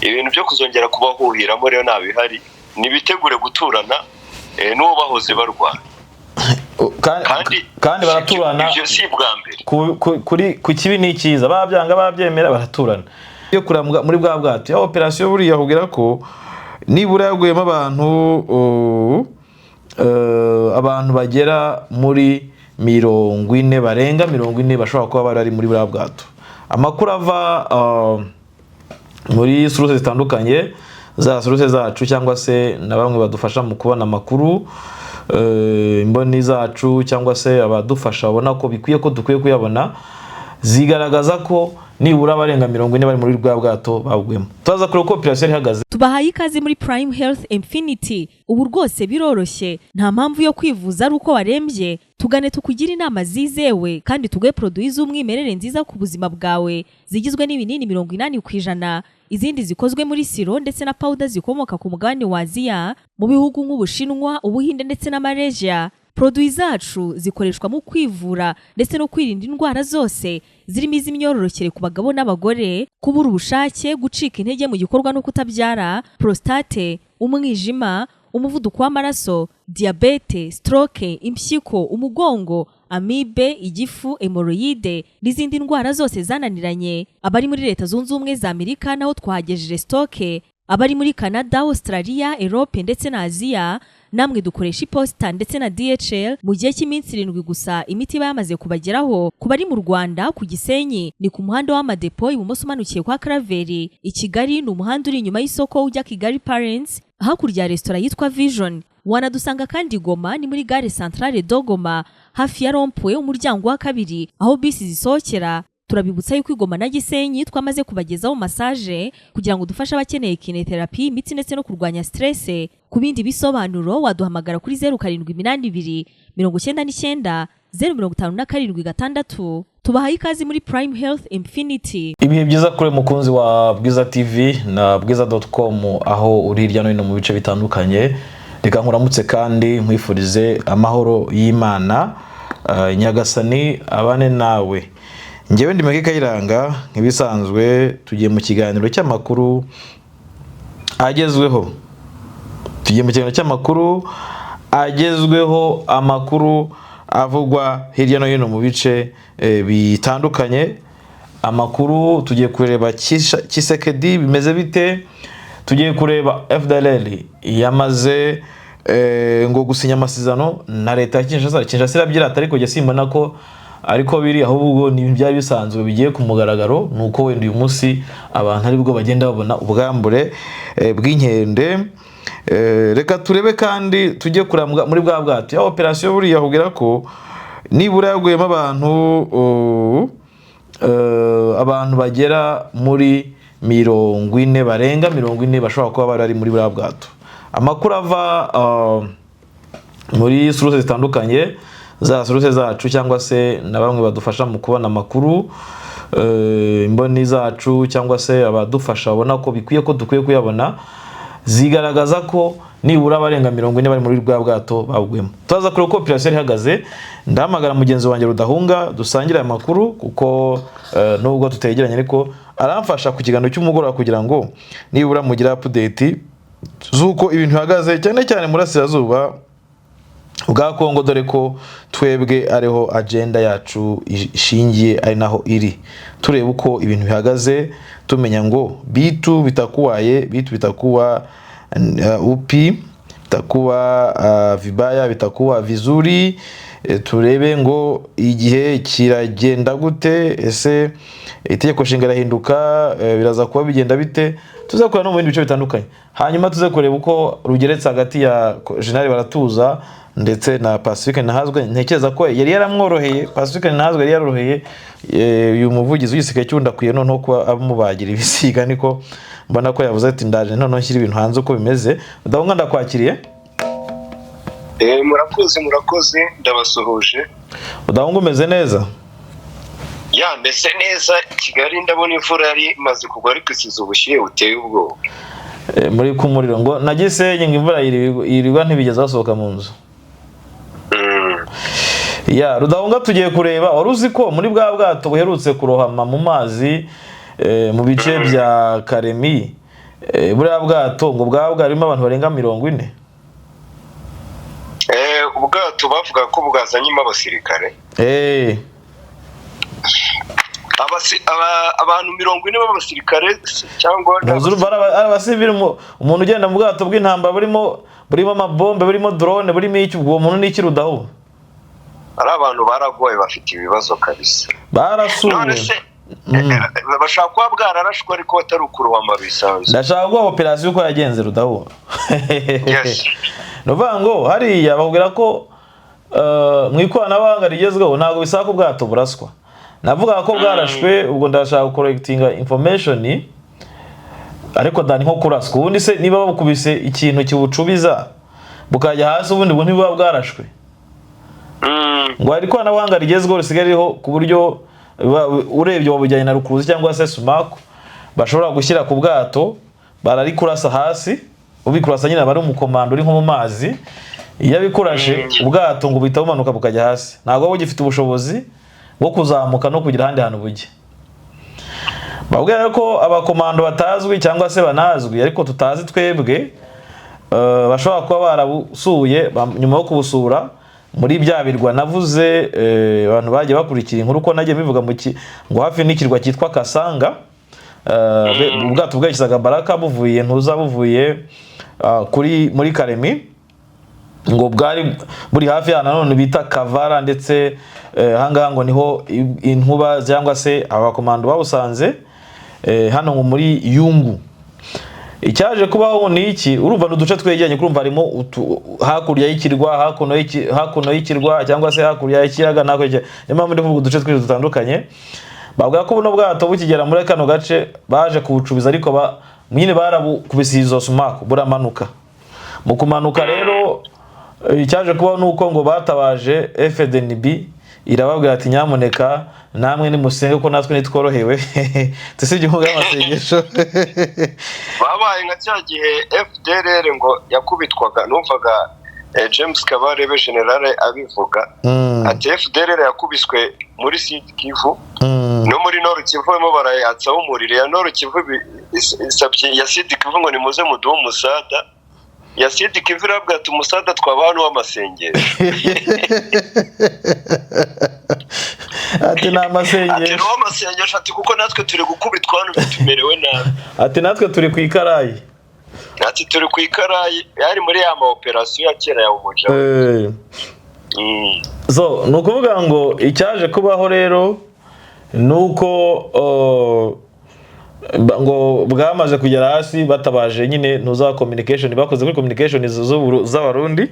Ibintu byo kuzongera kubahuhiramo rero ntabihari. Nibitegure guturana n'uwo bahoze barwana. Kandi kandi baraturana. Ibyo si ubwa mbere. Kuri ku kibi ni icyiza, babyanga babyemera baraturana. Iyo kurambwa muri bwa bwato ya operasiyo, buriya kubwira ko nibura yaguyemo abantu abantu bagera muri 40, barenga 40 bashobora kuba bari muri buriya bwato. Amakuru ava muri source zitandukanye, za source zacu cyangwa se na bamwe badufasha mu kubona amakuru, imboni zacu cyangwa se abadufasha babona ko bikwiye ko dukwiye kuyabona, zigaragaza ko nibura abarenga 40 bari muri bwa bwato baguyemo. Turaza kureba uko operasiyo ihagaze. Tubahaye ikaze muri Prime Health Infinity. Ubu rwose biroroshye, nta mpamvu yo kwivuza ari uko warembye. Tugane tukugire inama zizewe kandi tuguhe produits z'umwimerere nziza ku buzima bwawe, zigizwe n'ibinini 80%, izindi zikozwe muri sirop ndetse na powder zikomoka ku mugabane wa Aziya, mu bihugu nk'Ubushinwa, Ubuhinde ndetse na Malaysia. Produits zacu zikoreshwa mu kwivura ndetse no kwirinda indwara zose zirimo iz'imyororokere ku bagabo n'abagore, kubura ubushake, gucika intege mu gikorwa no kutabyara, prostate, umwijima, umuvuduko w'amaraso, diyabete, stroke, impyiko, umugongo, amibe, igifu, hémorroïdes n'izindi ndwara zose zananiranye. Abari muri Leta Zunze Ubumwe za Amerika naho twahagejeje stock. Abari muri Canada, Australia, Europe ndetse na Aziya namwe dukoresha iposita ndetse na DHL. Mu gihe cy'iminsi 7 gusa imiti iba yamaze kubageraho. Ku bari mu Rwanda, ku Gisenyi ni ku muhanda w'Amadepo, ibumoso umanukiye kwa Karaveri. I Kigali ni umuhanda uri inyuma y'isoko ujya Kigali Parents, hakurya ya resitora yitwa Vision. Wanadusanga kandi Goma, ni muri gare Centrale de Goma, hafi ya rond-point, umuryango wa kabiri aho bisi zisohokera. Turabibutsa yuko i Goma na Gisenyi twamaze kubagezaho massage kugira ngo dufashe abakeneye kinésithérapie, imitsi ndetse no kurwanya stress. Ku bindi bisobanuro waduhamagara kuri 0782 990 576. Tubahaye ikaze muri Prime Health Infinity. Ibihe byiza kuri mukunzi wa Bwiza TV na bwiza.com, aho uri hirya no hino mu bice bitandukanye. Reka nkuramutse kandi nkwifurize amahoro y'Imana. Nyagasani abane nawe. Ngewe ndi Meke Kayiranga nk'ibisanzwe, tugiye mu kiganiro cy'amakuru agezweho. Tugiye mu kiganiro cy'amakuru agezweho, amakuru avugwa hirya no hino mu bice bitandukanye. Amakuru tugiye kureba Tshisekedi bimeze bite, tugiye kureba FDLR yamaze ngo gusinya amasezerano na leta ya Kinshasa. Kinshasa irabyirata, ariko jye simbona ko ariko biri, ahubwo ni byari bisanzwe bigiye ku mugaragaro, ni uko wenda uyu munsi abantu aribwo bagenda babona ubwambure bw'inkende. Reka turebe kandi tujye kurambwa muri bwa bwato ya operasiyo, buriya kubwira ko nibura yaguyemo abantu abantu bagera muri 40, barenga 40 bashobora kuba bari muri buriya bwato. Amakuru ava muri source zitandukanye, za source zacu cyangwa se na bamwe badufasha mu kubona amakuru, imboni zacu cyangwa se abadufasha babona ko bikwiye ko dukwiye kuyabona, zigaragaza ko nibura abarenga 40 bari muri bwa bwato baguyemo. Turaza kureba uko operasiyo ihagaze. Ndahamagara mugenzi wanjye Rudahunga dusangire aya makuru, kuko nubwo tutegeranye ariko aramfasha ku kiganiro cy'umugoroba kugira ngo nibura mugire update z'uko ibintu bihagaze, cyane cyane mu burasirazuba bwa Kongo, dore ko twebwe ariho agenda yacu ishingiye, ari naho iri. Tureba uko ibintu bihagaze, tumenya ngo bitu bitakuwaye, bitu bitakuwa upi, bitakuwa vibaya, bitakuwa vizuri. Turebe ngo igihe kiragenda gute, ese itegeko nshinga rirahinduka, biraza kuba bigenda bite? Tuze kureba no mu bindi bice bitandukanye, hanyuma tuze kureba uko rugeretse hagati ya General Baratuza ndetse na Pacifique Ntahazwe. Ntekereza ko yari yaramworoheye, Pacifique Ntahazwe yari yaroroheye uyu muvugizi w'igisirikare cy'undakwiye noneho kuba amubagira ibisiga, niko mbona ko yavuze ati: "Ndaje noneho nshyira ibintu hanze uko bimeze." Ndabona ndakwakiriye. Murakoze, murakoze, ndabasuhuje. Udahunga, umeze neza? Ya, meze neza. Kigali ndabona imvura yari imaze kugwa, ariko isize ubushyuhe buteye ubwoba. Muri ku muriro ngo na Gisenyi ngo imvura yirirwa ntibigeze basohoka mu nzu. Ya Rudahunga, tugiye kureba, wari uzi ko muri bwa bwato buherutse kurohama mu mazi mu bice bya Karemi Buriya bwato ngo bwaba bwarimo abantu barenga 40. Ubwato bavuga ko bwazanyemo abasirikare. Abantu 40 b'abasirikare cyangwa Ntuzurumva ari abasivili, umuntu ugenda mu bwato bw'intambara burimo amabombe, burimo drone, burimo iki, ubwo uwo muntu ni iki, Rudahu? Ari abantu baragoye, bafite ibibazo kabisa. Barasuwe. None se bashobora kuba bwararashwe ariko batari ukurohama bisanzwe? Ndashaka guha operasiyo uko yagenze, Rudahu. Yes. Ni ukuvuga ngo hariya bakubwira ko mu ikoranabuhanga rigezweho ntabwo bisaba ko ubwato buraswa. Navuga ko bwarashwe, ubwo ndashaka gucorrectinga information, ariko dani nko kuraswa, ubundi se niba babukubise ikintu kibucubiza bukajya hasi, ubundi ubwo ntibuba bwarashwe? Ngo hari ikoranabuhanga rigezweho risigaye ririho ku buryo urebye wabujyanye na rukuruzi cyangwa se sumaku bashobora gushyira ku bwato, bararikurasa hasi. Ubikurasa nyine aba ari umukomando uri nko mu mazi. Iyo abikurashe, ubwato ngo buhita bumanuka bukajya hasi, ntabwo buba bugifite ubushobozi bwo kuzamuka no kugira ahandi hantu bujya. Babwira rero ko abakomando batazwi cyangwa se banazwi ariko tutazi twebwe, bashobora kuba barabusuye. Nyuma yo kubusura muri bya birwa navuze, abantu bagiye bakurikira inkuru ko nagiye mbivuga ngo hafi n'ikirwa cyitwa Kasanga, ubwato bwerekezaga Baraka buvuye ntuza buvuye kuri muri Karemi, ngo bwari buri hafi ya nanone bita Kavara. Ndetse ahangaha ngo niho inkuba cyangwa se abakomando babusanze, hano ngo muri Yungu. Icyaje kubaho ni iki? Urumva ni uduce twegeranye, kurumva harimo hakurya y'ikirwa, hakuno y'ikirwa cyangwa se hakurya y'ikiyaga n'hakurya y'ikiyaga. Niyo mpamvu ndi kuvuga uduce twinshi dutandukanye. Bavuga ko buno bwato bukigera muri kano gace baje kubucubiza, ariko nyine barabukubise izo sumaku, buramanuka. Mu kumanuka rero, icyaje kubaho ni uko ngo batabaje FDNB, irababwira ati: "Nyamuneka namwe nimusenge ko natwe ntitworohewe." Tusibye inkunga y'amasengesho. Babaye nka cya gihe FDLR ngo yakubitwaga, numvaga James Kabarebe generale abivuga, ati FDLR yakubiswe muri Sud Kivu no muri Nord Kivu, barimo barayatsaho umuriro. Ya Nord Kivu isabye ya Sud Kivu ngo nimuze muduhe umusada. Ya Sud Kivu irabwira ati: "Umusada twabaha n'uw'amasengesho." Ati ni Ati amasengesho. N'uw'amasengesho, ati kuko natwe turi gukubitwa hano, tumerewe nabi. Ati natwe turi ku ikarayi. Ati turi ku ikarayi. Yari muri ya ma operasiyo ya kera ya Umoja. So ni ukuvuga ngo icyaje kubaho rero ni uko ngo bwamaze kugera hasi, batabaje nyine ntuza communication, bakoze kuri communication z'Abarundi,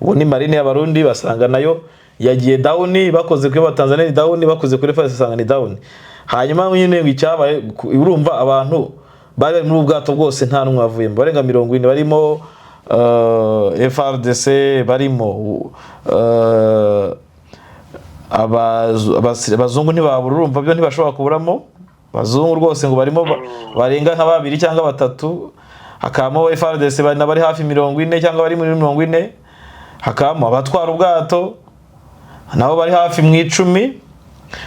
ubwo ni marine y'Abarundi, basanga nayo yagiye down. Bakoze kuri Tanzania ni down, bakoze kuri FARDC basanga ni down. Hanyuma nyine ngo icyabaye, urumva abantu bari bari muri ubu bwato bwose nta n'umwe wavuyemo, barenga 40, barimo FARDC, barimo abazungu, ntibabura, urumva byo ntibashobora kuburamo abazungu rwose, ngo barimo barenga nka babiri cyangwa batatu, hakabamo FARDC bari hafi 40 cyangwa bari muri 40, hakabamo abatwara ubwato nabo bari hafi mu 10,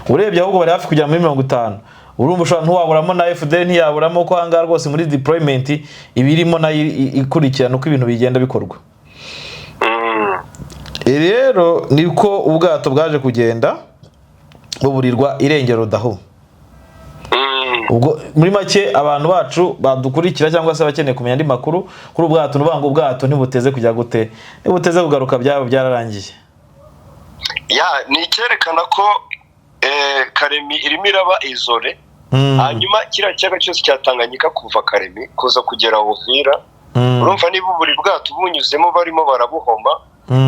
urebye ahubwo bari hafi kugera muri 50. Urumva ushobora ntiwaburamo na FDL, ntiyaburamo, ko ahangaha rwose muri deployment ibirimo nayo ikurikirana uko ibintu bigenda bikorwa. Iri rero niko ubwato bwaje kugenda buburirwa irengero daho. Ubwo muri make, abantu bacu badukurikira cyangwa se abakeneye kumenya andi makuru kuri ubu bwato, ni ukuvuga ngo ubwato ntibuteze kujya gute, ntibuteze kugaruka, byaba byararangiye. Ya, ni icyerekana ko Karemi irimo iraba isolée. Hanyuma kiriya kiyaga cyose cya Tanganyika kuva Karemi kuza kugera Uvira, urumva niba buri bwato bunyuzemo barimo barabuhoma,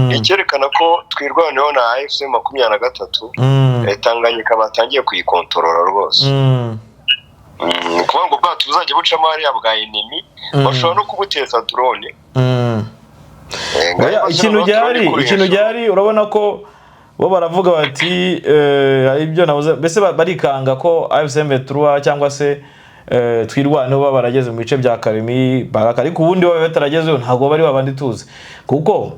ni icyerekana ko Twirwaneho na AFC 23 Tanganyika batangiye kuyikontorora rwose. Ni ukuvuga ngo ubwato buzajya bucamo hariya bwa enemy, bashobora no kubuteza drone. Oya, Ngaho ikintu drone gihari kuri ikintu hejuru. gihari, urabona ko bo baravuga bati hari ibyo nabuze, mbese barikanga ko AFC M23 cyangwa se Twirwaneho baba barageze mu bice bya Karemi, Baraka, ariko ubundi baba bataragezeyo ntabwo bari babandi tuzi, kuko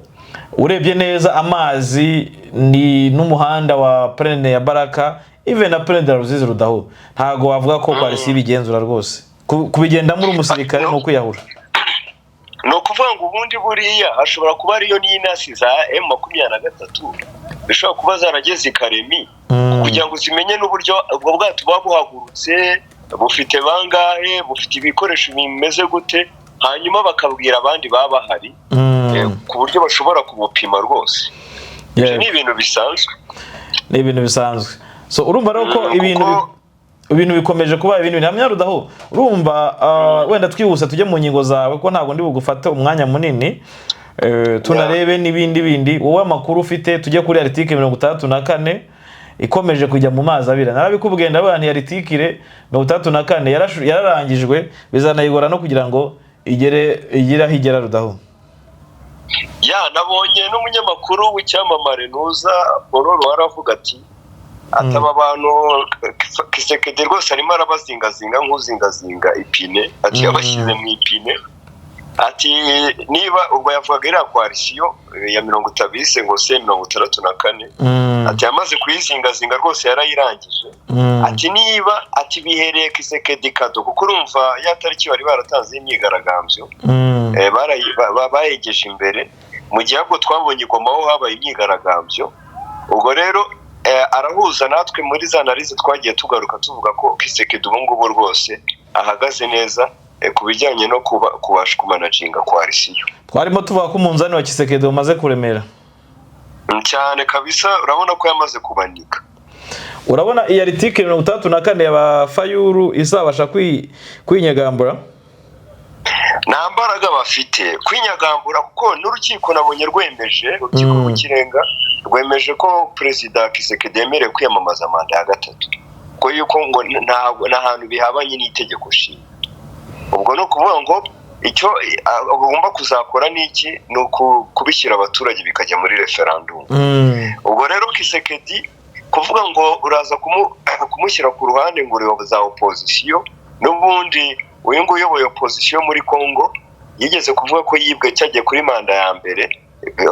urebye neza amazi ni n'umuhanda wa Plaine ya Baraka, even na Plaine de la Ruzizi, Rudahu, ntabwo wavuga ko coalition ibigenzura rwose. Kubigendamo uri umusirikare ni ukwiyahura. Ni ukuvuga ngo ubundi buriya hashobora kuba ariyo n'intasi za M23 zishobora kuba zarageze i Karemi kugira ngo zimenye n'uburyo ubwo bwato buba buhagurutse, bufite bangahe, bufite ibikoresho bimeze gute, hanyuma bakabwira abandi baba bahari ku buryo bashobora kubupima rwose. Ibyo ni ibintu bisanzwe. Ni ibintu bisanzwe. So urumva rero ko ibintu ibintu bikomeje kuba ibintu bihamya. Rudaho, urumva wenda twihuse tujye mu ngingo zawe, kuko ntabwo ndi bugufate umwanya munini. Tunarebe n'ibindi bindi wowe amakuru ufite. Tujye kuri article 64 ikomeje kujya mu mazi abira. Narabikubwiye, ndavuga nti article 64 yararangijwe, bizanayigora no kugira ngo igere igire aho igera, Rudaho. Ya, nabonye n'umunyamakuru w'icyamamare ntuza Paul aravuga ati ataba abantu Kisekedi rwose arimo arabazingazinga nk'uzingazinga ipine, ati yabashyize mu ipine, ati niba ubwo yavugaga iriya coalition ya mirongo itabise ngo se 64, ati yamaze kuyizingazinga rwose, yarayirangije, ati niba ati bihereye Kisekedi kado, kuko urumva ya tariki bari baratanze y'imyigaragambyo bayegeje imbere, mu gihe ahubwo twabonye i Goma ho habaye imyigaragambyo. Ubwo rero arahuza natwe muri za analyse twagiye tugaruka tuvuga ko Kisekedi ubu ngubu rwose ahagaze neza ku bijyanye no kubasha kumanaginga coalition. Twarimo tuvuga ko umunzani wa Kisekedi umaze kuremera. Cyane kabisa, urabona ko yamaze kubanika. Urabona iyi article 64 ya ba Fayulu izabasha kwinyagambura? Nta mbaraga bafite kwinyagambura, kuko n'urukiko nabonye rwemeje, urukiko rw'ikirenga rwemeje ko Perezida Kisekedi yemerewe kwiyamamaza manda ya gatatu, ko yuko ngo ntabwo nta hantu bihabanye n'itegeko nshinga. Ubwo ni ukuvuga ngo icyo bagomba kuzakora ni iki? Ni kubishyira abaturage bikajya muri referandumu. Ubwo rero Kisekedi kuvuga ngo uraza kumushyira ku ruhande ngo ureba za opozisiyo, n'ubundi uyu nguyu uyoboye opozisiyo muri Congo yigeze kuvuga ko yibwe cyagiye kuri manda ya mbere,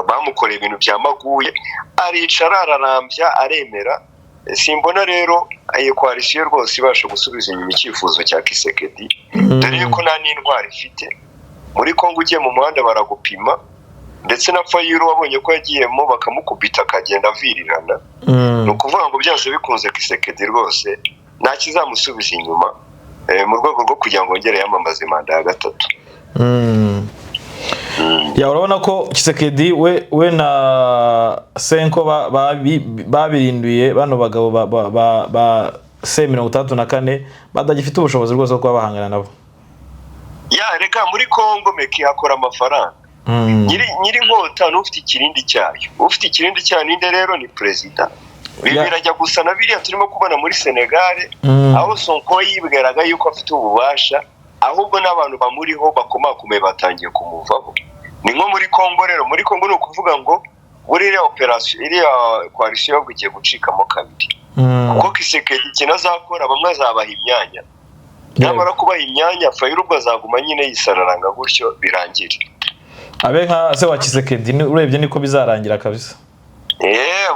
bamukoreye ibintu bya maguye, aricara ararambya aremera. Simbona rero iyi coalition rwose ibasha gusubiza inyuma icyifuzo cya Kisekedi, dore yuko nta n'intwari ifite. Muri Congo ugiye mu muhanda baragupima, ndetse na Fayulu wabonye ko yagiyemo bakamukubita akagenda avirirana. Ni ukuvuga ngo byanze bikunze Kisekedi rwose nta kizamusubiza inyuma mu rwego rwo kugira ngo yongere yamamaze manda ya gatatu. Ya, urabona ko Kisekedi we na Senko babirinduye bano bagabo ba C 64 badagifite ubushobozi rwose bwo kuba bahangana nabo. Ya, reka muri Congo meki hakora amafaranga. Nyiri inkota n'ufite ikirindi cyayo. Ufite ikirindi cyayo ninde rero? Ni perezida. Ibi birajya gusa na biriya turimo kubona muri Senegal, aho Sonko yibwiraga yuko afite ububasha, ahubwo n'abantu bamuriho bakomakomeye batangiye kumuvaho. Ni nko muri Congo rero. Muri Congo ni ukuvuga ngo buri iriya operasiyo, iriya coalition ahubwo igiye gucikamo kabiri, kuko Kisekedi ikintu azakora, bamwe azabaha imyanya, namara kubaha imyanya Fayulu ubwo azaguma nyine yisararanga gutyo birangire. Abe nka se wa Kisekedi, urebye niko bizarangira kabisa.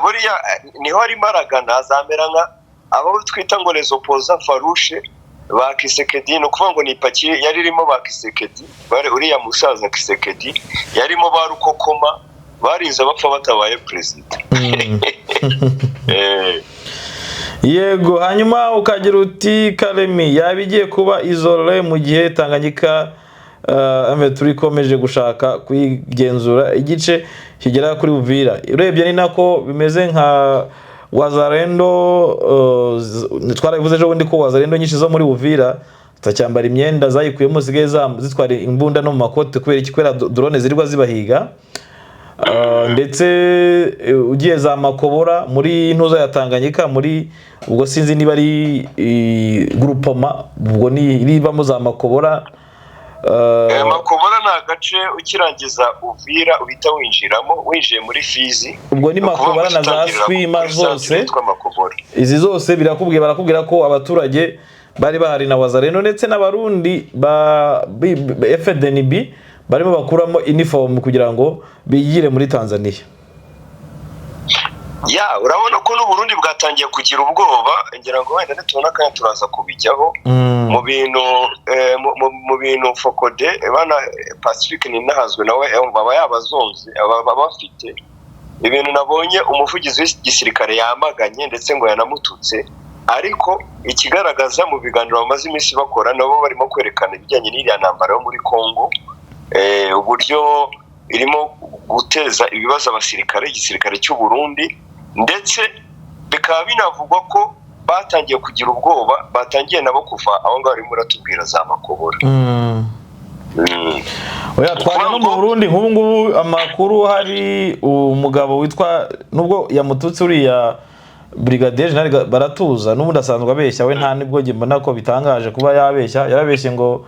Buriya niho arimo aragana, azamera nka abo twita ngo les opposants farouches ba Kisekedi. Ni ukuvuga ngo ni ipaki yari irimo ba Kisekedi, bari uriya musaza Kisekedi yarimo ba Rukokoma, barinze bapfa batabaye perezida. Yego, hanyuma ukagira uti Karemi yaba igiye kuba isolée mu gihe Tanganyika M23 ikomeje gushaka kuyigenzura igice kigera kuri Uvira. Urebye ni nako bimeze nka Wazalendo, twarabivuze ejo bundi ko Wazalendo nyinshi zo muri Uvira zitacyambara imyenda zayikuyemo, zisigaye zitwara imbunda no mu makote. Kubera iki? Kubera drone zirirwa zibahiga. Ndetse ugiye za Makobora muri ntuza ya Tanganyika, muri ubwo sinzi niba ari groupement, ubwo ni iribamo za Makobora. Makobora ni agace ukirangiza Uvira uhita winjiramo, winjiye muri Fizi. Ubwo ni Ni ukuvuga ngo Makobora na za utangirira Swima kuri centre zose. yitwa Makobora. Izi zose birakubwiye, barakubwira ko abaturage bari bahari na Wazalendo ndetse n'Abarundi ba FDNB barimo bakuramo uniform kugira ngo bigire muri Tanzania. Ya, urabona ko n'Uburundi bwatangiye kugira ubwoba. Ngira ngo wenda nitubona akanya turaza kubijyaho. Mu bintu mu bintu FOCODE bana Pacifique Ninahazwe nawe baba yabazonze, baba bafite ibintu. Nabonye umuvugizi w'igisirikare yamaganye, ndetse ngo yanamututse. Ariko ikigaragaza, mu biganiro bamaze iminsi bakora, nabo barimo kwerekana ibijyanye n'iriya ntambara yo muri Congo, uburyo irimo guteza ibibazo abasirikare, igisirikare cy'u Burundi, ndetse bikaba binavugwa ko batangiye kugira ubwoba, batangiye nabo kuva aho ngaho barimo baratubwira za Makobora. Oya, twajya no mu Burundi. Nk'ubu ngubu amakuru, hari umugabo witwa, nubwo yamututse uriya Brigadier General Baratuza, n'ubundi asanzwe abeshya we, nta nibwo njye mbona ko bitangaje kuba yabeshya. Yarabeshye ngo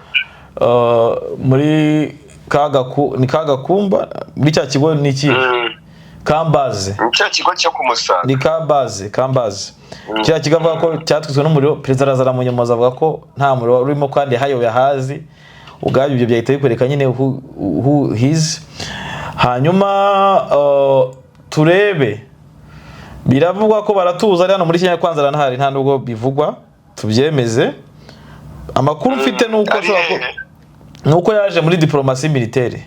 muri Kagaku, ni Kagakumba, muri cya kigo ni iki? Kambaze. Cya kigo cyo ku Musaga. Ni Kambaze, Kambaze. Kiriya kigo avuga ko cyatwitswe n'umuriro, perezida araza aramunyomoza, avuga ko nta muriro urimo kandi hayoboye ahazi. Ubwabyo ibyo byahita bikwereka nyine who he's. Hanyuma turebe, biravugwa ko Baratuza ari hano muri Kenya. Kwanza aranahari, nta nubwo bivugwa, tubyemeze. Amakuru mfite ni uko Ari ashobora hehe? Ni uko yaje muri diplomatie militaire,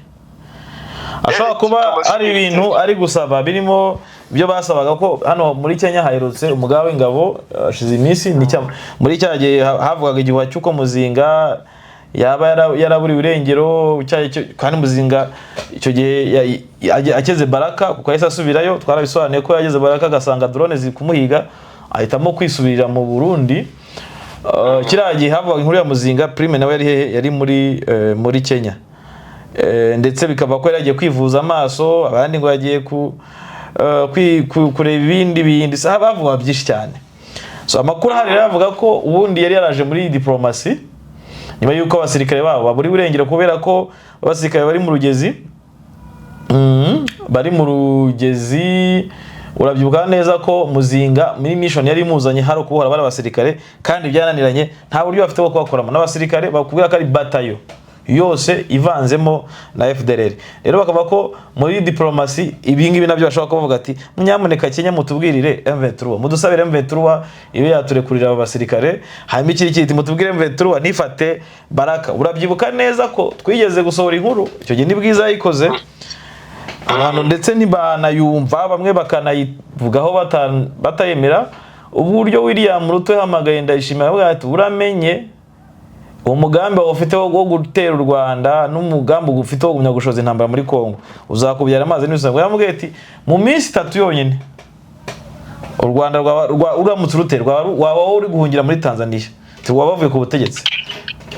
ashobora kuba diplomatie ari ibintu militaire. ari gusaba birimo ibyo basabaga, ko hano muri Kenya haherutse umugaba w'ingabo hashize iminsi. Ni muri cya gihe havugaga igihuha cy'uko Muzinga yaba yaraburiwe irengero, kandi Muzinga icyo gihe akeze Baraka, kuko yahise asubirayo. Twarabisobanuye ko yageze Baraka agasanga drone ziri kumuhiga, ahitamo kwisubirira mu Burundi. Kiriya gihe havugaga inkuru ya Muzinga Prime, nawe yari hehe? Yari muri Kenya. Ndetse bikava ko yari yagiye kwivuza amaso, abandi ngo yagiye kureba ibindi bindi. Bavuga byinshi cyane. So amakuru ahari rero avuga ko ubundi yari yaraje muri diplomasi nyuma y'uko abasirikare babo babura irengero, kubera ko abasirikare bari mu Rugezi. Bari mu Rugezi. Urabyibuka neza ko Muzinga muri mission yari imuzanye hari ukubohora bari abasirikare, kandi byananiranye, nta buryo bafite bwo kubakoramo n'abasirikare bakubwira ko ari batayo yose ivanzemo na FDLR. Rero bakavuga ko muri diplomasi ibi ngibi nabyo bashobora kubavuga ati: "Nyamuneka Kenya, mutubwirire M23, mudusabire M23 ibe yaturekurira aba basirikare." Hanyuma ikindi kiti: "Mutubwire M23 ntifate Baraka." Urabyibuka neza ko twigeze gusohora inkuru icyo gihe, ni Bwiza yayikoze, abantu ndetse ntibanayumva, bamwe bakanayivugaho batayemera, uburyo William Ruto yahamagaye Ndayishimiye avuga ati: "Uramenye umugambi wawe ufite wo gutera u Rwanda n'umugambi ufite wo kugumya gushoza intambara muri Congo uzakubyara amazi n'ibisabwa." Yamubwiye ati: "Mu minsi 3 yonyine u Rwanda uramutse urutera waba wowe uri guhungira muri Tanzania." Ati: "Waba wavuye ku butegetsi."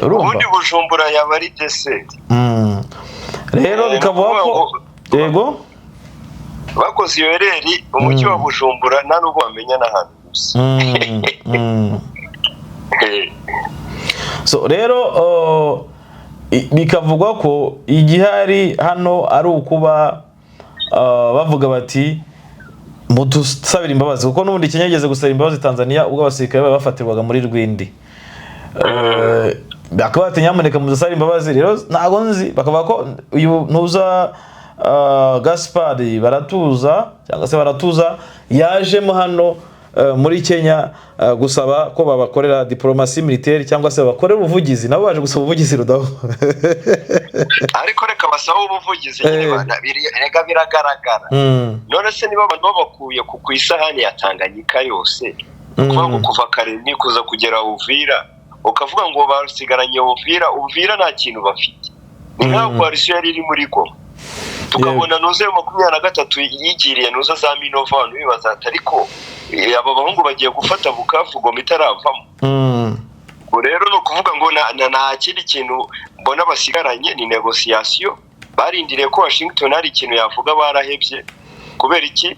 Urumva? Ubundi Bujumbura yaba ari désert. Rero bikavuga ni ko ukuvuga ngo yego. Bakoze iyo erreur, umujyi wa Bujumbura nta nubwo wamenya n'ahantu gusa. So rero bikavugwa ko igihari hano ari ukuba bavuga bati: "Mudusabire imbabazi," kuko n'ubundi Kenya yigeze gusaba imbabazi Tanzania ubwo abasirikare baba bafatirwaga muri Rwindi. Bakaba bati: "Nyamuneka mudusabire imbabazi." Rero ntago nzi, bakavuga ko uyu ntuza Gaspard Baratuza cyangwa se Baratuza yajemo hano muri Kenya gusaba ko babakorera diplomatie militaire cyangwa se babakorera ubuvugizi. Nabo baje gusaba ubuvugizi, Rudaho. Ariko reka basabe ubuvugizi nyine. Rega biragaragara. None se niba abantu babakuye ku isahani ya Tanganyika yose, ni ukuvuga ngo kuva Karemi kuza kugera Uvira, ukavuga ngo basigaranye Uvira, Uvira nta kintu bafite. Ni nkaho coalition yari iri muri Goma, tukabona nuze 23 yigiriye nuza za Minova, abantu bibaza ati: "Ariko aba bahungu bagiye gufata Bukavu Goma itaravamo?" Ubwo rero ni ukuvuga ngo nta kindi kintu mbona basigaranye, ni négociation. Barindiriye ko Washington hari ikintu yavuga, barahebye. Kubera iki?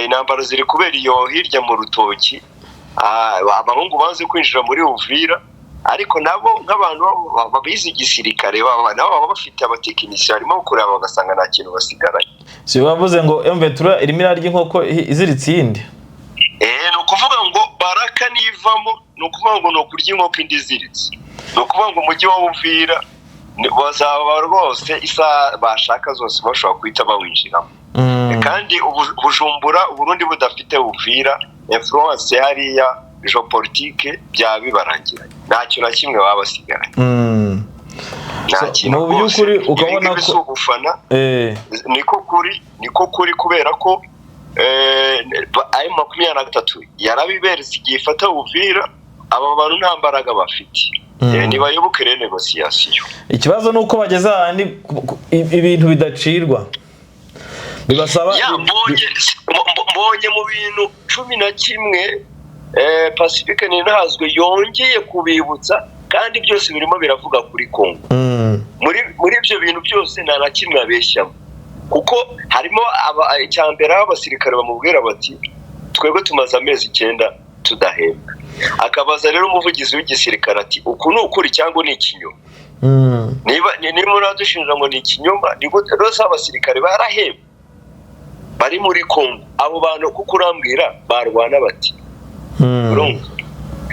Intambara ziri kubera iyo hirya mu rutoki. Abahungu banze kwinjira muri Uvira, ariko nabo nk'abantu babizi igisirikare, nabo baba bafite abatekinisiye, barimo kureba bagasanga nta kintu basigaranye. Si bavuze ngo M23 irimo irarya inkoko iziritse iyindi? Ni ukuvuga ngo Baraka nivamo, ni ukuvuga ngo ni ukurya inkoko indi iziritse. Ni ukuvuga ngo umujyi wa Uvira bazaba rwose isaha bashaka zose bashobora guhita bawinjiramo. Kandi Bujumbura, Uburundi budafite Uvira, influence hariya géopolitique byaba bibarangiranye, nta kintu na kimwe baba basigaranye. Nta kintu. Mu by'ukuri ukabona ko si ugufana, niko kuri, niko kuri, kubera ko ayo 23 yarabiberetse igihe ifata Uvira. Aba bantu nta mbaraga bafite, ntibayoboke rero négociation. Ikibazo ni uko bageze ahandi ibintu bidacirwa, bibasaba Mbonye mu bintu 11 Pacifique Ntazwe yongeye kubibutsa, kandi byose birimo biravuga kuri Kongo. Muri ibyo bintu byose nta na kimwe abeshyamo, kuko harimo icya mbere aho abasirikare bamubwira bati: "Twebwe tumaze amezi 9 tudahembwa." Akabaza rero umuvugizi w'igisirikare ati: "Uku ni ukuri cyangwa ni ikinyoma? Niba niba muradushinja ngo ni ikinyoma, nibwo rwose abasirikare barahembwa bari muri Kongo? Abo bantu kuko urambwira barwana bati?" Urumva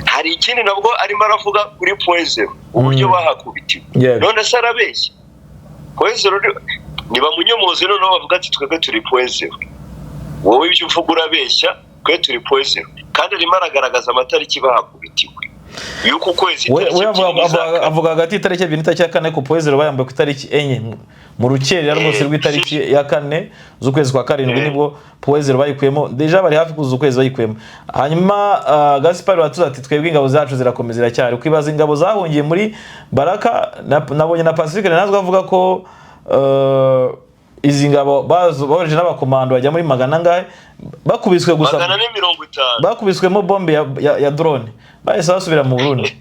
hari ikindi nabwo arimo aravuga kuri Point Zéro, uburyo bahakubitiwe. None se arabeshya? Point Zéro nibamunyomoze, noneho bavuga ati: "Twebwe turi Point Zéro, wowe ibyo uvuga urabeshya, twe turi Point Zéro." Kandi arimo aragaragaza amatariki bahakubitiwe y'uku kwezi. We Tariki we 2 avuga n'iza avuga hagati y'itariki 2 n'itariki ya 4 ku Point Zéro bayambaye ku itariki 4 mu rukerera rwose rw'itariki ya 4 z'ukwezi kwa 7, nibwo Point Zéro bayikuyemo. Déjà bari hafi kuzuza ukwezi bayikuyemo. Hanyuma Gaspard Watuze ati: "Twebwe ingabo zacu zirakomeza, ziracyari." Kwibaza ingabo zahungiye muri Baraka, nabonye na Pacifique nazwe avuga ko izi ngabo bohereje n'abakomando bajya muri magana angahe, bakubiswe gusa 450. Bakubiswemo bombe ya drone, bahise basubira mu Burundi.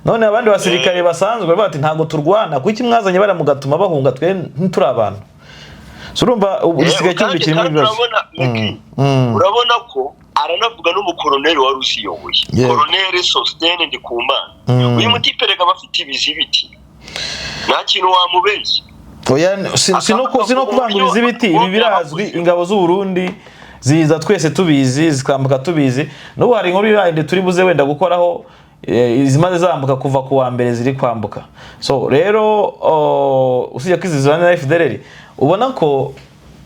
None abandi basirikare basanzwe bati: "Ntabwo turwana, kuki mwazanye bariya mugatuma bahunga? Twe ntituri abantu?" So urumva ubu igisigaye cy'ubu Kandi kirimo kandi ibibazo. Urabona, Meki, urabona ko aranavuga n'umukoroneri wari uziyoboye, Koroneri Sosthène Ndikumana. Uyu mutipe rega aba afite ibizibiti, nta kintu wamubeshya. Oya, si no kuvanguriza ibiti, ibi birazwi. Ingabo z'u Burundi ziza twese tubizi, zikambuka tubizi. N'ubu hari inkuru yindi turi buze wenda gukoraho, izimaze zambuka kuva ku wa mbere ziri kwambuka. So rero usibye ko izi zibana na FDLR, ubona ko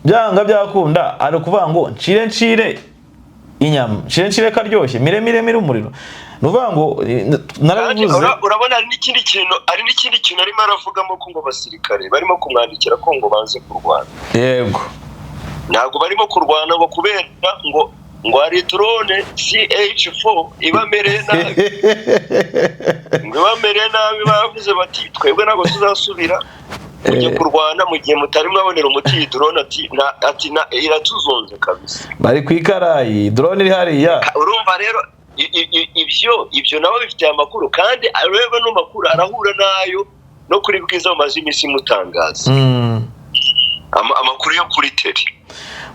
byanga byakunda ari ukuvuga ngo ncire ncire inyama, ncire ncire karyoshye, mire mire mire umuriro. Ni ukuvuga ngo Kandi narabivuze. Urabona hari n'ikindi kintu arimo aravugamo, ko ngo abasirikare barimo kumwandikira ko ngo banze kurwana. Ntabwo barimo kurwana ngo kubera ngo hari drone CH4 ibamereye nabi, ngo ibamereye nabi. Bavuze bati: "Twebwe ntabwo tuzasubira kujya kurwana mu gihe mutari mwabonera umuti iyi drone." Ati na ati na iratuzonze kabisa. Bari ku ikarayi, drone iri hariya. Urumva rero ibyo nabo bifitiye amakuru, kandi areba no makuru arahura nayo no kuri Bwiza bamaze iminsi mutangaza amakuru yo kuri terrain.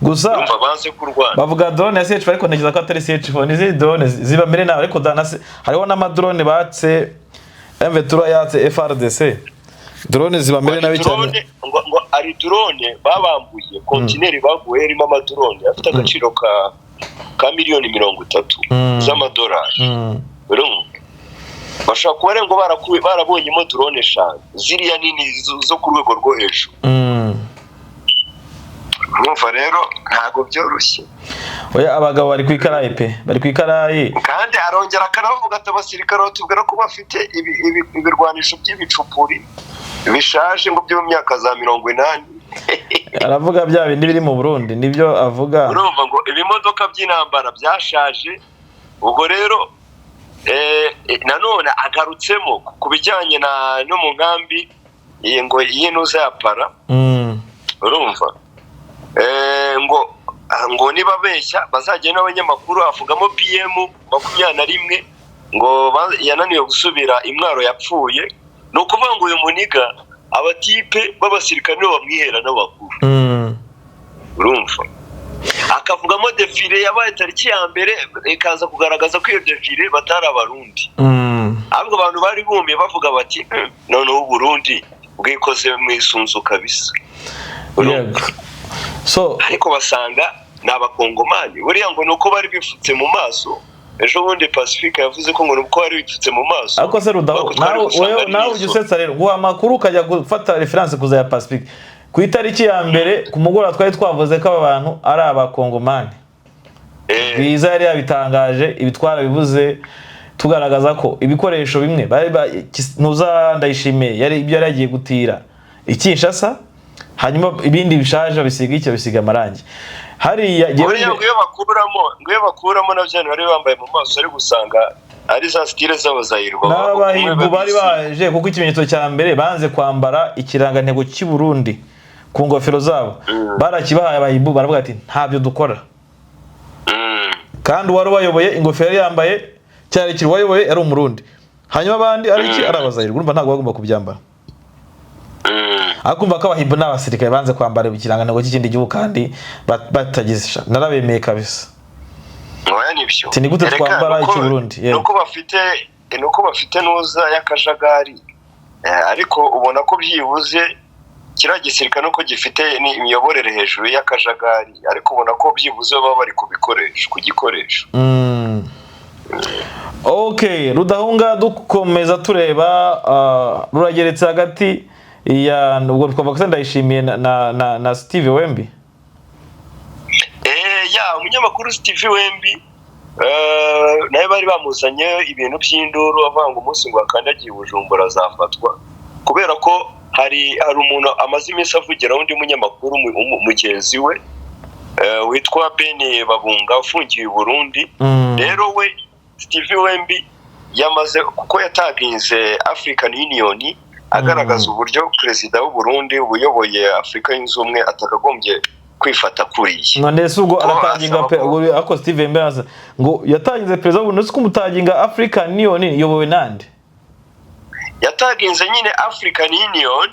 Gusa Urumva banze kurwana. bavuga drone ya CH4, ariko ntekereza ko atari CH4, ni izindi drone zibamere nabi. Ariko hariho n'amadrone batse M23, yatse FARDC, drone zibamere nabi cyane. Drone ngo ari drone babambuye, kontineri baguye irimo amadrone afite agaciro ka miliyoni 30 z'amadolari. Urumva bashobora kuba rero ngo barabonyemo drone 5 ziriya nini zo ku rwego rwo hejuru. Urumva rero ntabwo byoroshye. Oya, abagabo bari ku ikarayi pe, bari ku ikarayi. Kandi arongera akanavuga ati: "Abasirikare batubwira ko bafite ibirwanisho by'ibicupuri bishaje, ngo byo mu myaka za 80." Aravuga bya bindi biri mu Burundi, nibyo avuga. Urumva ngo ibimodoka by'intambara byashaje. Ubwo rero nanone agarutsemo ku bijyanye na no mu nkambi iyi ngo y'inuza ya para. Urumva ngo niba beshya bazajya n'abanyamakuru. Avugamo BM 21 ngo yananiwe gusubira imwaro, yapfuye. Ni ukuvuga ngo uyu muniga abatipe b'abasirikare nibo bamwihera n'abakuru. Urumva akavugamo défilé yabaye tariki ya 1, ikaza kugaragaza ko iyo défilé batari Abarundi, ahubwo abantu bari bumiye bavuga bati: "Noneho Uburundi bwikoze mu isunzu kabisa." Yego, so Ariko basanga ni Abakongomani. Buriya ngo ni uko bari bipfutse mu maso. Ejo bundi Pacifique yavuze ko ngo ni uko bari bipfutse mu maso. Ariko se Rudaho, Ariko twari nawe gusanga wewe ari nawe ujya n'izo. usetsa rero, guha amakuru ukajya gufata référence kuza ya Pacifique. Ku itariki ya mbere ku mugoroba twari twavuze ko aba bantu ari abakongomani. Bwiza yari yabitangaje, ibi twarabivuze, tugaragaza ko ibikoresho bimwe bari Ntuza Ndayishimiye yari ibyo yari yagiye gutira i Kinshasa, hanyuma ibindi bishaje babisiga icyo bisiga amarangi hariya. Buriya ngo iyo bakuramo na bya bari bambaye mu maso, ari gusanga ari za style z'abazayirwa. N'abahigu bari baje, kuko ikimenyetso cya mbere banze kwambara ikirangantego cy'i Burundi ku ngofero zabo. Barakibahaye abahibu, baravuga ati ntabyo dukora. Kandi uwari ubayoboye ingofero yari yambaye cyari kiri, uwayoboye yari umurundi, hanyuma abandi ari iki, ari abazayirwa. Urumva ntabwo bagomba kubyambara. Ariko umva ko abahibu n'abasirikare banze kwambara ikirangantego cy'ikindi gihugu kandi batagize narabemeye kabisa. Oya, nibyo. Ati, ni gute Erega, twambara icy'u Burundi? Yewe. Nuko bafite nuza y'akajagari. Ariko ubona ko byibuze kiriya gisirikare nuko gifite ni imiyoborere hejuru y'akajagari, ariko ubona ko byibuze baba bari ku bikoresho, ku gikoresho. Ok, Rudahunga, dukomeza tureba, rurageretse hagati ya ubwo twavuga ko Ndayishimiye na Steve Wembi. Ya, umunyamakuru Steve Wembi, nawe bari bamuzanye ibintu by'induru, avuga ngo umunsi ngo akandagiye i Bujumbura azafatwa, kubera ko hari umuntu amaze iminsi avugiraho, undi munyamakuru mugenzi we, witwa Ben Babunga ufungiye i Burundi. Rero we Steve Wembi yamaze, kuko yataginze African Union agaragaza uburyo perezida w'u Burundi uyoboye Afurika Yunze Ubumwe atakagombye kwifata kuriya. None se ubwo Ko arataginga asaba pe ko- ubwo ariko Steve Wembi araza ngo yatangize perezida w'u Burundi, ko umutaginga African Union iyobowe nande? Yataginze nyine African Union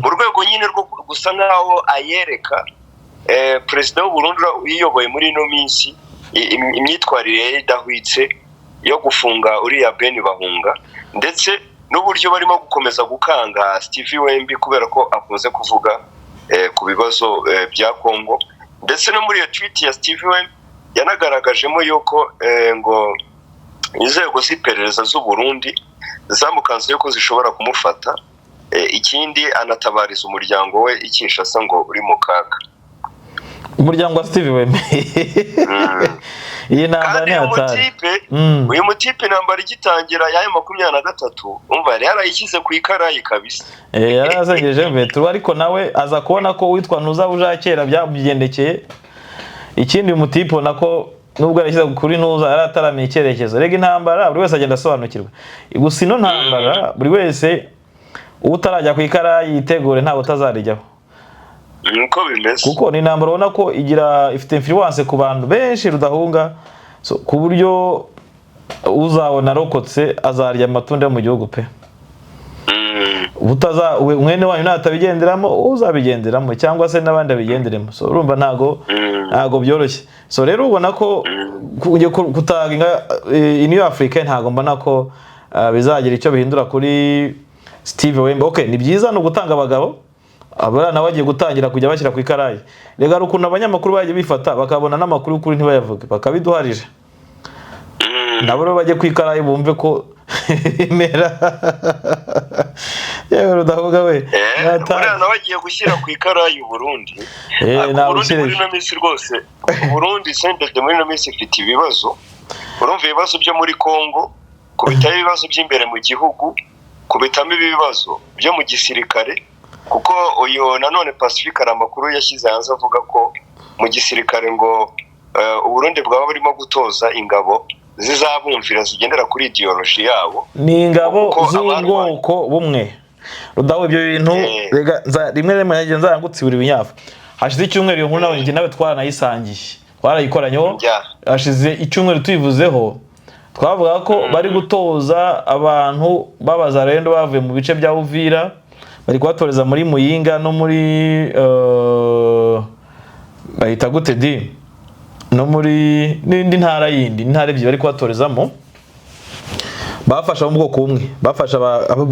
mu rwego nyine rwo gusa nkaho ayereka, perezida w'u Burundi uyiyoboye muri ino minsi, imyitwarire ye idahwitse yo gufunga uriya Ben Bahunga, ndetse n'uburyo barimo gukomeza gukanga Steve Wembi kubera ko akunze kuvuga ku bibazo bya Congo. Ndetse no muri iyo tweet ya Steve Wembi yanagaragajemo yuko ngo inzego z'iperereza z'u Burundi zamukanze yuko zishobora kumufata. Ikindi anatabariza umuryango we i Kinshasa ngo uri mu kaga. Umuryango wa Steve Wembi. Iyi ntambara Kandi ni uyu hatari. mutipe, uyu mutipe intambara igitangira y'ayo 23, umva, yari yarayishyize ku ikarayi kabisa. Yari azengereje Vetro, ariko nawe aza kubona ko uwitwa Ntuza kera byamugendekeye. Ikindi, uyu mutipe ubona ko nubwo yarashyize kuri Ntuza yari ataramenye icyerekezo. Rega intambara buri wese agenda asobanukirwa. Gusa ino ntambara buri wese utarajya ku ikarayi yitegure, ntabwo utazarijyaho. Niko bimeze. Kuko ni intambara ubona ko igira, ifite influence ku bantu benshi, Rudahunga. So, ku buryo uzabona arokotse azarya amatunda yo mu gihugu pe. Mwene wanyu natabigenderamo, uzabigenderamo cyangwa se n'abandi babigenderemo. So urumva ntago ntago byoroshye. So rero ubona ko kutaginga Union Africa, ntago mbona ko bizagira icyo bihindura kuri Steve Wemba. Okay, ni byiza, ni ugutanga abagabo, abana nabo bagiye gutangira kujya bashyira ku ikarayi. Rega hari ukuntu abanyamakuru bagiye bifata bakabona n'amakuru y'ukuri ntibayavuge, bakabiduharira. Nabo rero bajye ku ikarayi bumve ko imera. Yewe Rudahuga we. Buriya nawe agiye gushyira ku ikarayi Burundi. Eh, Ariko ntawe Burundi muri ukireje. ino minsi rwose, Burundi sendede muri ino minsi ifite ibibazo. Urumva ibibazo byo muri Congo, kubitaho ibibazo by'imbere mu gihugu, kubitamo ibibazo byo mu gisirikare, kuko uyu nanone Pacifique hari amakuru yashyize hanze avuga ko mu gisirikare ngo Uburundi bwaba burimo gutoza ingabo zizabumvira, zigendera kuri idéologie yabo. Ni ingabo Kuko z'ubwoko bumwe. Rudahu, ibyo bintu rega rimwe na rimwe nagiye nzangutsibura ibinyafu. Hashize icyumweru iyo nkuru nawe, njye nawe twaranayisangiye, twarayikoranyeho. Hashize icyumweru tuyivuzeho, twavuga ko bari gutoza abantu b'abazarendo bavuye mu bice bya Uvira, bari kubatoreza muri Muyinga no muri bahita gute di, no muri n'indi ntara yindi, intara ebyiri bari kubatorezamo. Bafashe abo mu bwoko bumwe, bafashe abo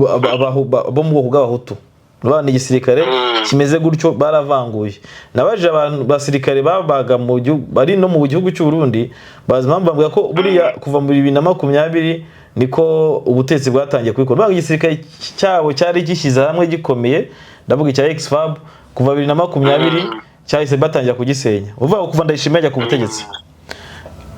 mu bwoko bw'abahutu. Urabona igisirikare kimeze gutyo, baravanguye. Nabajije abantu basirikare babaga mu gihugu, bari no mu gihugu cy'u Burundi, bazi impamvu, bambwira ko buriya kuva mu 2020 niko ubutetsi bwatangiye kubikora. Banga igisirikare cyabo cyari gishyize hamwe gikomeye. Ndavuga icya ex-FAB, kuva 2020 cyahise batangira kugisenya, uvuga ngo kuva Ndayishimiye ajya ku butegetsi.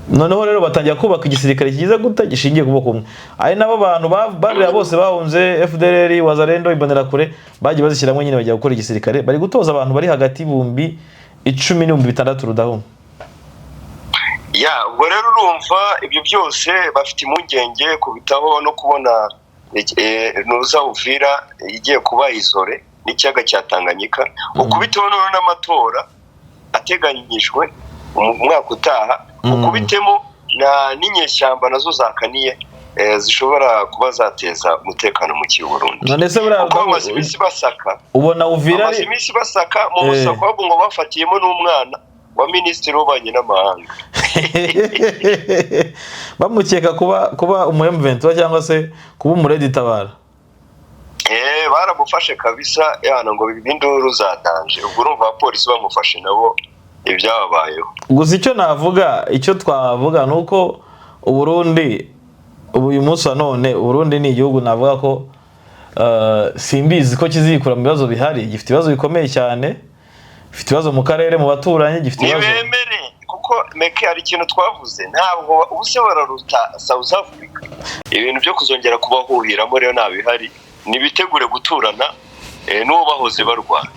Noneho rero batangira kubaka igisirikare kigize gute, gishingiye ku bwoko bumwe, ari nabo bantu bariya bose bahunze FDLR, Wazalendo, Imbonerakure, bagiye bazishyiramo nyine, bajya gukora igisirikare. Bari gutoza abantu bari hagati y'10,000 n'6,000, Rudahuma. Ya, ubwo rero urumva ibyo byose bafite impungenge kubitaho no kubona nuza Uvira igiye kuba isolée n'ikiyaga cya Tanganyika, ukubiteho noneho n'amatora ateganyijwe mu mwaka utaha, ukubitemo na n'inyeshyamba nazo zakaniye, zishobora kuba zateza umutekano muke i Burundi, None se buriya kuko bamaze iminsi basaka. ubona Uvira Bamaze ari iminsi basaka mu musako, ahubwo ngo bafatiyemo n'umwana wa minisitiri w'ububanyi n'amahanga. Bamukeka kuba umu M23 cyangwa se kuba umu RED-Tabara. Baramufashe kabisa yana, ngo induru zatanje. Ubwo urumva abapolisi bamufashe nabo ibyababayeho. Gusa icyo navuga, icyo twavuga ni uko Uburundi ubu, uyu munsi wa none, Uburundi ni igihugu navuga ko simbizi ko kizikura mu bibazo bihari. Gifite ibibazo bikomeye cyane, gifite ibibazo mu karere, mu baturanyi, gifite ibibazo. Ntibemere, kuko meke hari ikintu twavuze, ntabwo ubuse bararuta South Africa. Ibintu byo kuzongera kubahuhiramo rero ntabihari, nibitegure guturana n'uwo bahoze barwana.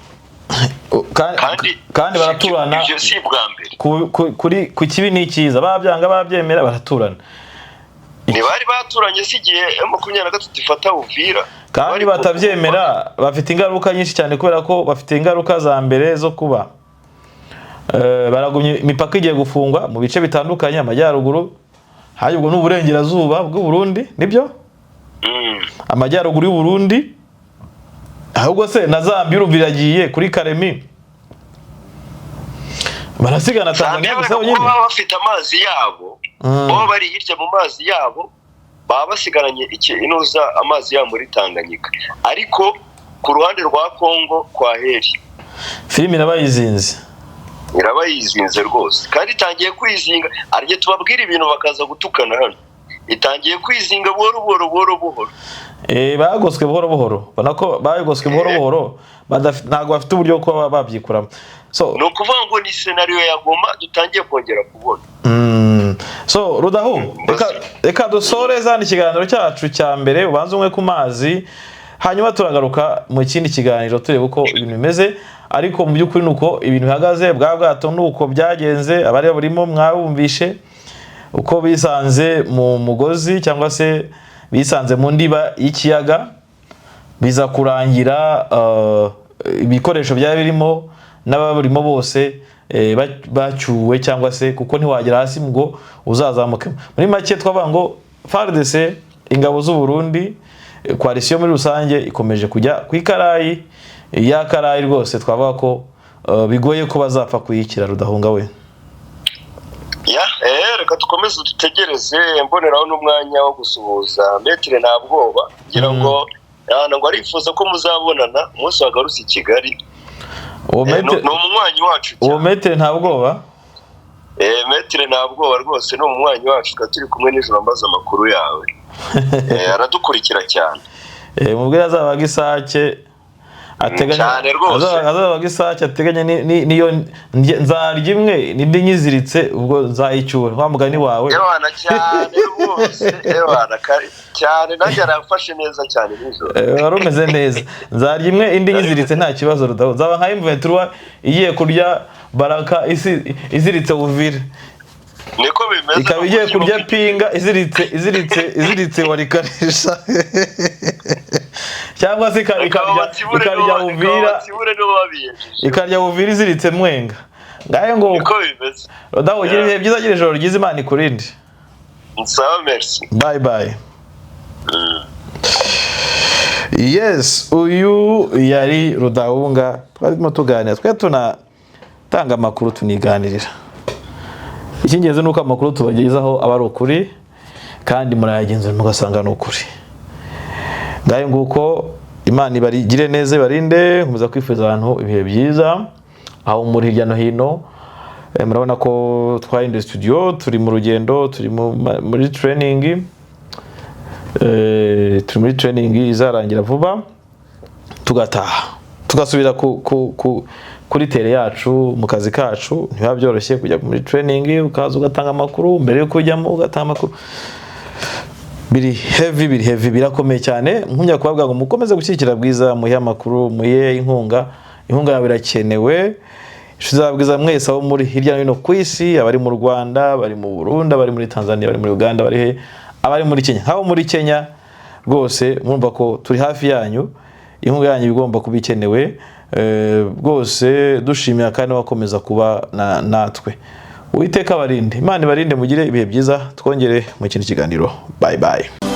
Kandi, kandi baraturana. Ibyo si ubwa mbere. Kuri ku kibi n'icyiza, babyanga babyemera, baraturana. Ntibari baturanye si igihe M23 ifata Uvira? Kandi Bari batabyemera bafite ingaruka nyinshi cyane, kubera ko bafite ingaruka za mbere zo kuba baragumye, imipaka igiye gufungwa mu bice bitandukanye, amajyaruguru hayi, ubwo ni uburengerazuba bw'u Burundi, nibyo? Amajyaruguru y'u Burundi, ahubwo se na Zambia urumva iragiye kuri Karemi, barasigana Tanzania Zambia gusa kuko bonyine. Baba bafite amazi yabo. Baba bari hirya mu mazi yabo, baba basigaranye iki, inuza amazi yabo muri Tanganyika, ariko ku ruhande rwa Kongo kwa heri. Filimi irabayizinze. Iraba yizinze rwose, kandi itangiye kwizinga. Hari igihe tubabwira ibintu bakaza gutukana hano. Itangiye kwizinga buhoro buhoro, buhoro buhoro. Bagoswe buhoro buhoro, ubona ko bagoswe buhoro buhoro, ntabwo bafite uburyo bwo kuba babyikuramo, so Ni ukuvuga ngo ni scénario ya Goma dutangiye kongera kubona. So Rudahu, reka dusoreze hano ikiganiro cyacu cya mbere, ubanze umwe ku mazi, hanyuma turagaruka mu kindi kiganiro tureba uko ibintu bimeze. Ariko mu by'ukuri ni uko ibintu bihagaze, bwa bwato ni uko byagenze, abari burimo mwabumvishe uko bisanze mu mugozi cyangwa se bisanze mu ndiba y'ikiyaga, biza kurangira ibikoresho byari birimo n'ababurimo bose bacyuwe, cyangwa se kuko ntiwagera hasi ngo uzazamuke. Muri make twavuga ngo FARDC, ingabo z'u Burundi, coalition muri rusange ikomeje kujya ku ikarayi ya karayi rwose. Twavuga ko bigoye ko bazapfa kuyikira, Rudahunga we. Ya, reka dukomeze dutegereze. Mboneraho n'umwanya wo gusuhuza Maître nta bwoba, ngira ngo yana ngo arifuza ko muzabonana umunsi wagarutse i Kigali. Uwo Ni umunywanyi wacu uwo cyane. Maître nta bwoba. Maître nta bwoba rwose ni umunywanyi wacu, tukaba turi kumwe nijoro mbaza amakuru yawe. Aradukurikira cyane. Mubwire azabaga isake ateganya Cyane rwose. Azabaga isake ateganya niyo nzarya imwe n'indi nyiziritse, ubwo nzayicyura wa mugani wawe. Ewana, cyane rwose, ewana cyane, nanjye aramfashe neza cyane nijoro. Wari umeze neza. Nzarya imwe indi nyiziritse, nta kibazo, Rudaho. Nzaba nka M23 igiye kurya Baraka isi iziritse Uvira. Niko bimeze. Ikaba igiye kurya Pinga iziritse Warikarisha, cyangwa se ikarya Uvira, Batsibure nibo babiyejeje. ikarya Uvira iziritse Mwenga. Ngahe ngo Niko bimeze. Rudaho, ugira ibihe byiza, gira ijoro ryiza, Imana ikurinde. Sawa, merci. Bye bye. Yes, uyu yari Rudahunga, twarimo tuganira, twe tunatanga amakuru, tuniganirira. Icy'ingenzi ni uko amakuru tubagezaho aba ari ukuri, kandi murayagenzura mugasanga ni ukuri. Ngayo nguko, Imana ibarigire neza, ibarinde. Nkomeza kwifuriza abantu ibihe byiza aho muri hirya no hino. Murabona ko twahinduye studio, turi mu rugendo, turi muri training. Turi muri training izarangira vuba tugataha. Tugasubira kuri terrain yacu, mu kazi kacu. Ntibiba byoroshye kujya muri training, ukaza ugatanga amakuru, mbere yo kujyamo ugatanga amakuru. Biri heavy, biri heavy, birakomeye cyane. Nkumya kubabwira ngo mukomeze gushyigikira Bwiza, muhe amakuru, muhe inkunga. Inkunga yawe irakenewe. Inshuti za Bwiza mwese abo muri hirya no hino ku isi, abari mu Rwanda, abari mu Burundi, abari muri Tanzania, abari muri Uganda, abari he, abari muri Kenya, nk'abo muri Kenya rwose murumva ko turi hafi yanyu. Inkunga yanyu igomba kuba ikenewe. Rwose dushimira kandi bakomeza kuba natwe. Uwiteka abarinde, Imana ibarinde, mugire ibihe byiza. Twongere mu kindi kiganiro. Bye bye.